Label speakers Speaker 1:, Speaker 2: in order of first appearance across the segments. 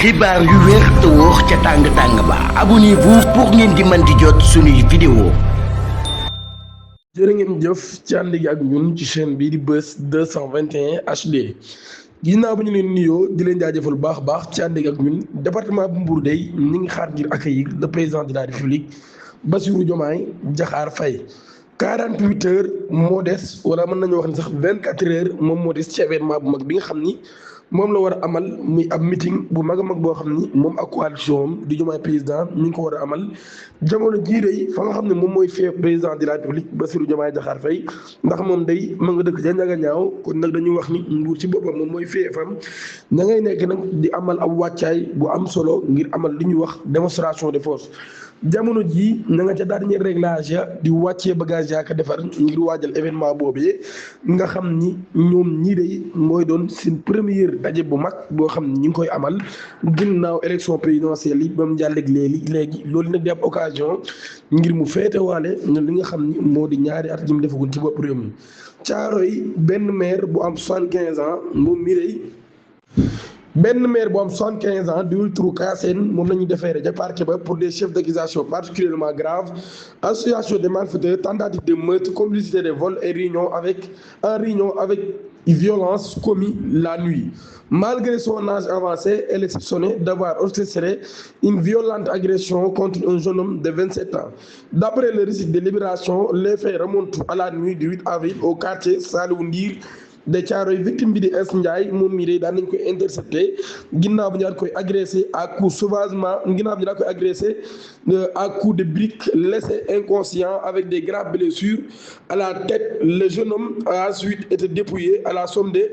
Speaker 1: xibaar yu wér te wóor ca tàng-tàng ba abonnez-vous pour ngeen di mën di jot suñuy vidéo.
Speaker 2: jërë ngeen jëf ci ànd gi ak ñun ci chaîne bii di Buzz 221 HD ginnaaw bu ñu leen nuyoo di leen jaajëfal bu baax a baax ci ànd gi ak ñun département bu Mbour day ñi ngi xaar ngir accueillir le président de la République Bassirou Diomaye Diakhar Faye 48 heures moo des wala mën nañu wax ni sax 24 heures moom moo des ci événement bu mag bi nga xam ni moom la war a amal muy ab meeting bu mag a mag boo xam ni moom ak coalition am di Diomaye président ñu ngi ko war a amal jamono jii day fa nga xam ne moom mooy fee président de la République Bassirou Diomaye Diakhar Faye ndax moom day ma nga dëkk ca Ndiaganiao kon nag dañuy wax ni Mbuur ci boppam moom mooy fee fam na ngay nekk nag di amal ab wàccaay bu am solo ngir amal li ñuy wax démonstration de force. jamono jii na nga ca dernier réglage ya di wàccee bagage yaaka defar ngir waajal événement boobee nga xam ni ñoom ñii day mooy doon seen première daje bu mag boo xam ni ñi ngi koy amal ginnaaw élection présidentielle yi ba mu jàlleeg léegi loolu nag di ab occasion ngir mu féetewaale li nga xam ni moo di ñaari at yi mu defagul ci bopp réew mi Caaroy benn maire bu am 75 ans moom mii day benn maire bu am 75 ans diwul turu Kassène moom la ñuy defeere ca parquet ba pour des chefs d'accusation particulièrement graves association des malfaiteurs tentative de meurtre complicité de vol et réunion avec violence commis la nuit. Malgré son âge avancé, elle est soupçonnée d'avoir orchestré une violente agression contre un jeune homme de 27 ans. D'après le récit de Libération, les faits remontent à la nuit du 8 avril au quartier Saliou Ndir de Thiaroye. Victime bi di Es Ndiaye moom mii de daan nañ koy intercepté ginnaaw bi ñu daan koy agressé à coups sauvagement ginnaaw bi ñu daan koy agressé à coups de briques laissé inconscient avec des graves blessures à la tête. Le jeune homme a ensuite été dépouillé à la somme de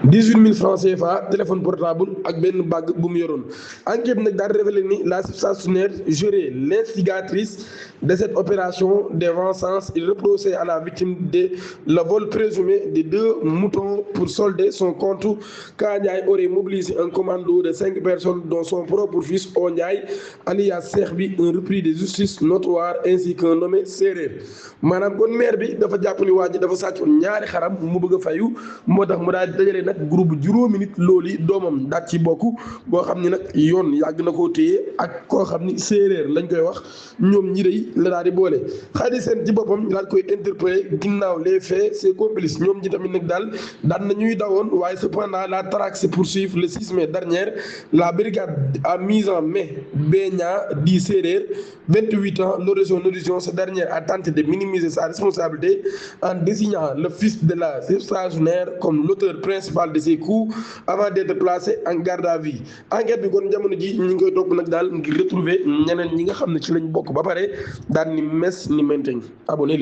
Speaker 2: 18 000 francs CFA, téléphone portable ak benn bague bu mu yoroon. Enquête nag daal révélé ni la soupçonnée serait l'instigatrice de cette opération de vengeance. Il reprochait à la victime de le vol présumé de 2 moutons pour solder son compte. Ka Ndiaye aurait mobilisé un commando de 5 personnes dont son propre fils O Ndiaye alias Cheikh bi, un repris de justice notoire, ainsi qu'un nommé Séeréer. maanaam kon maire bi dafa jàpp ni waa ji dafa sàccoon ñaari xaram mu bëgg a fayu moo tax mu daal di dajale nag groupe juróomi nit loolu yi doomam daal ci bokk boo xam ni nag yoon yàgg na koo téye ak koo xam ni séeréer lañ koy wax ñoom ñi day la daal di boole. Khady Sène ci boppam daal koy interpellé ginnaaw les faits ses complices ñoom ñi tamit nag daan na ñuy dawoon waaye cependant la traque se poursuit. Le 6 mai dernier la brigade a mis en main Beña dit Séeréer 28 ans. Lors de son audition, ce dernier a tenté de minimiser sa responsabilité en désignant le fils de la sexagénaire comme l'auteur principal de ces coups avant d'être placé en garde à vue. Enquête bi kon jamono ji ñu ngi koy topp nag daal ngir retrouver ñeneen ñi nga xam ne ci lañ bokk ba pare daal ni mes ni mainten abonné leen